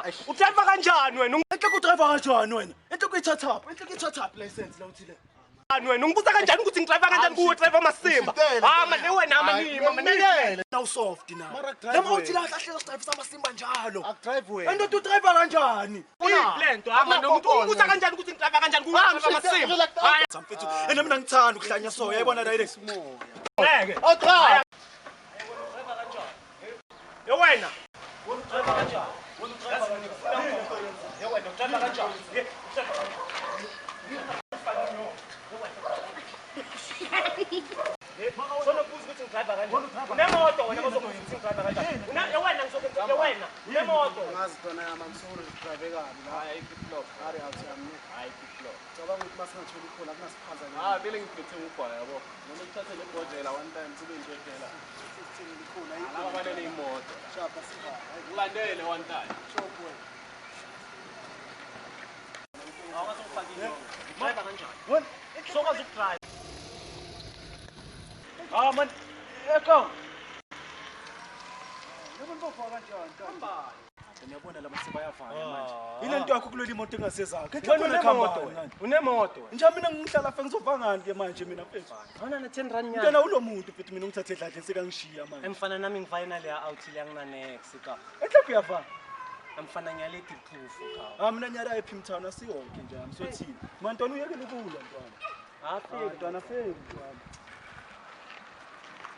Wena udriver kanjani wena? Enhle kudriver kanjani wena? Enhle kuyithathaphi? Enhle kuyithathaphi license la uthile? Wena ungibuza kanjani ukuthi ngidriver kanjani kuwe driver amasimba? Ah manje wena amanima manje. Now soft na. Mara drive Lama wena. uthi la kahle sidrive samasimba njalo. Akudrive wena. Endoda udriver kanjani? Lento ama nomuntu ungibuza kanjani ukuthi ngidriver kanjani kuwe driver amasimba? Hayi Mfethu, ene mina ngithanda ukuhlanya so, uyayibona direct. ngeke. Awudrive. Ye wena. Wena udriver kanjani? Wena udriver kanjani? Ye wena udriver kanjani? Ye udriver kanjani? Sonokubuza ukuthi ngidriver kanjani? Unemoto wena bazokubuza ukuthi ngidriver kanjani? Una ye wena ngizokwenza ye wena. Unemoto. Ngazi ntwana yami, I'm sorry ngidrive kabi la. Hayi flop. Hayi out yami. Hayi flop. Cabanga ukuthi masingatholi khona kunasiphaza. Ah, vele ngiphethe ugwayi yabo. Noma ngithathe le bhodlela one time kube into ephela. Sithini khona Laba banele imoto. Shapa sivala. Ngilandele one time. Sure boy. Awukwazi ukufaka into. Driver kanjani? Wena sokwazi ukudrive. Ah man, eko. Yebo nibopha kanjani? Hamba. Ngiyabona laba sebayavaya manje. Ile nto yakho kuleli moto engasezakho. Enhle Wena khona unemoto khamba. wena. Unemoto wena. Nje mina ngihlala fe ngizovangani ke manje mina mfethu. Awuna na 10 rand nyana. Mntwana ulo muntu mfethu mina ungithathe edladleni sekangishiya manje. Emfana nami ngivaye naleya out le angina next ka. Enhle kuyavana. Emfana ngiyale proof ka. Ah mina nyara ePimtown asiyonke nje amsothini. Mantwana uyekele ukulwa ntwana. Afika. Ntwana feki ntwana.